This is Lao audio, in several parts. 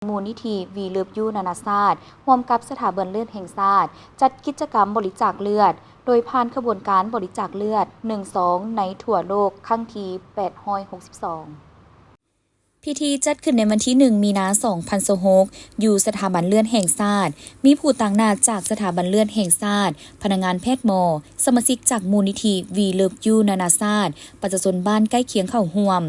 ມູນນິທິ We Love You ນານາຊາດ ຮ່ວມກັບສະຖາບັນເລືອດແຫ່ງຊາດ ຈັດກິດຈະກຳບໍລິຈາກເລືອດ ໂດຍຜ່ານຂະບວນການບໍລິຈາກເລືອດ ໜຶ່ງ ສອງ ໃນທົ່ວໂລກ ຄັ້ງທີ ແປດຮ້ອຍຫົກສິບສອງ. ພິທີຈັດຂຶ້ນໃນວັນທີ ໜຶ່ງ ມີນາ ສອງພັນຊາວຫົກ ຢູ່ສະຖາບັນເລືອດແຫ່ງຊາດ, ມີຜູ້ຕາງໜ້າຈາກສະຖາບັນເລືອດແຫ່ງຊາດ, ພະນັກງານແພດໝໍ, ສະມາຊິກຈາກມູນນິທິ We Love You ນານາຊາດ, ປະຊາຊົນບ້ານໃກ້ຄຽງເຂົ້າຮ່ວມ.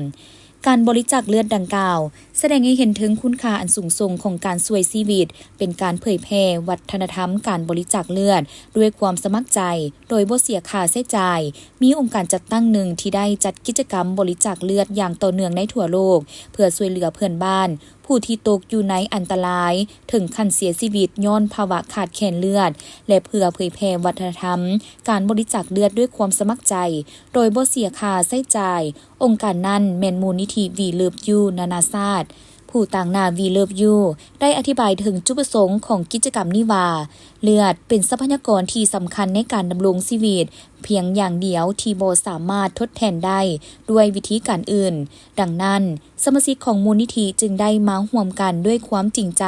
ການບໍລິຈາກເລືອດດັ່ງກ່າວ ສະແດງໃຫ້ເຫັນເຖິງຄຸນຄ່າອັນສູງສົ່ງຂອງການຊ່ວຍຊີວິດ, ເປັນການເຜີຍແຜ່ວັດທະນະທຳການບໍລິຈາກເລືອດດ້ວຍຄວາມສະໝັກໃຈ ໂດຍບໍ່ເສຍຄ່າໃຊ້ຈ່າຍ. ມີອົງການຈັດຕັ້ງໜຶ່ງທີ່ໄດ້ຈັດກິດຈະກຳບໍລິຈາກເລືອດຢ່າງຕໍ່ເນື່ອງໃນທົ່ວໂລກ ເພື່ອຊ່ວຍເຫຼືອເພື່ອນບ້ານຜູ້ທີ່ຕົກຢູ່ໃນອັນຕະລາຍເຖິງຂັ້ນເສຍຊີວິດຍ້ອນພາວະຂາດແຄນເລືອດ ແລະ ເພື່ອເຜີຍແຜ່ວັດທະນະທຳການບໍລິຈາກເລືອດດ້ວຍຄວາມສະໝັກໃຈ ໂດຍບໍ່ເສຍຄ່າໃຊ້ຈ່າຍ. ອົງການນັ້ນແມ່ນມູນນິທິ We Love You ນານາຊາດ. ຜູ້ຕາງໜ້າ We Love You ໄດ້ອະທິບາຍເຖິງຈຸດປະສົງຂອງກິດຈະກຳນີ້ວ່າ, ເລືອດເປັນຊັບພະຍາກອນທີ່ສຳຄັນໃນການດຳລົງຊີວິດພຽງຢ່າງດຽວທີ່ບໍ່ສາມາດທົດແທນໄດ້ດ້ວຍວິທີການອື່ນ. ດັ່ງນັ້ນ, ສະມາຊິກຂອງມູນນິທິຈຶ່ງໄດ້ມາຮ່ວມກັນດ້ວຍຄວາມຈິງໃຈ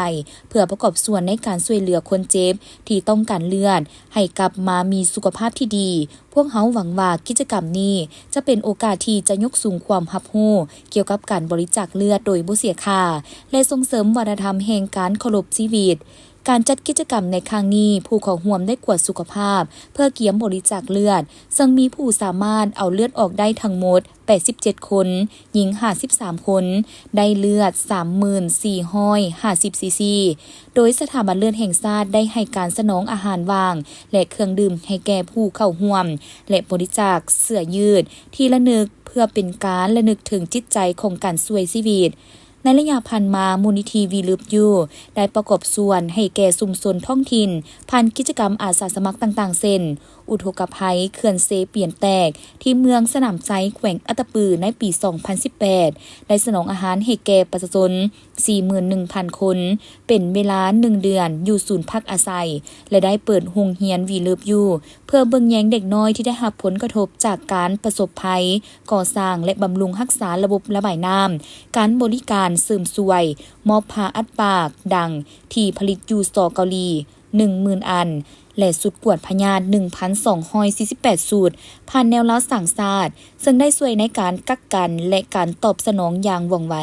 ເພື່ອປະກອບສ່ວນໃນການຊ່ວຍເຫຼືອຄົນເຈັບທີ່ຕ້ອງການເລືອດໃຫ້ກັບມາມີສຸຂະພາບທີ່ດີ. ພວກເຮົາຫວັງວ່າກິດຈະກຳນີ້ຈະເປັນໂອກາດທີ່ຈະຍົກສູງຄວາມຮັບຮູ້ກ່ຽວກັບການບໍລິຈາກເລືອດໂດຍບໍ່ເສຍຄ່າ ແລະ ສົ່ງເສີມວັດທະນະທຳແຫ່ງການເຄົາລົບຊີວິດ. ການຈັດກິດຈະກຳໃນຄັ້ງນີ້, ຜູ້ເຂົ້າຮ່ວມໄດ້ກວດສຸຂະພາບເພື່ອກຽມບໍລິຈາກເລືອດ, ເຊິ່ງມີຜູ້ສາມາດເອົາເລືອດອອກໄດ້ທັງໝົດ ແປດສິບເຈັດຄົນ, ຍິງ ຫ້າສິບສາມຄົນ, ໄດ້ເລືອດ ສາມໝື່ນສີ່ຮ້ອຍຫ້າສິບຊີຊີ ໂດຍສະຖາບັນເລືອດແຫ່ງຊາດໄດ້ໃຫ້ການສະໜອງອາຫານຫວ່າງ ແລະ ເຄື່ອງດື່ມໃຫ້ແກ່ຜູ້ເຂົ້າຮ່ວມ ແລະ ບໍລິຈາກເສື້ອຢືດທີ່ລະນຶກ ເພື່ອເປັນການລະນຶກເຖິງຈິດໃຈຂອງການຊ່ວຍຊີວິດ. ໃນໄລຍະຜ່ານມາ, ມູນນິທິ We Love You ໄດ້ປະກອບສ່ວນໃຫ້ແກ່ຊຸມຊົນທ້ອງຖິ່ນ ຜ່ານກິດຈະກຳອາສາສະໝັກຕ່າງໆ ເຊັ່ນ ອຸທົກກະໄພເຂື່ອນເຊປຽນແຕກ ທີ່ເມືອງສະໜາມໄຊ ແຂວງອັດຕະປື ໃນປີສອງພັນສິບແປດ ໄດ້ສະໜອງອາຫານໃຫ້ແກ່ປະຊາຊົນສີ່ໝື່ນໜຶ່ງພັນຄົນ ເປັນເວລາໜຶ່ງເດືອນ ຢູ່ສູນພັກອາໄສ ແລະ ໄດ້ເປີດໂຮງຮຽນ We Love You ເພື່ອເບິ່ງແຍງເດັກນ້ອຍທີ່ໄດ້ຮັບຜົນກະທົບຈາກການປະສົບໄພ, ກໍ່ສ້າງ ແລະ ບຳລຸງຮັກສາລະບົບລະບາຍນ້ຳ, ການບໍລິການເສີມຊ່ວຍ, ມອບຜ້າອັດປາກດັງທີ່ຜະລິດຢູ່ ສ ເກົາຫຼີ ໜຶ່ງໝື່ນອັນ ແລະ ຊຸດກວດພະຍາດ ໜຶ່ງພັນສອງຮ້ອຍສີ່ສິບແປດຊຸດ ຜ່ານແນວລາວສ້າງຊາດ, ເຊິ່ງໄດ້ຊ່ວຍໃນການກັກກັນ ແລະ ການຕອບສະໜອງຢ່າງວ່ອງໄວ.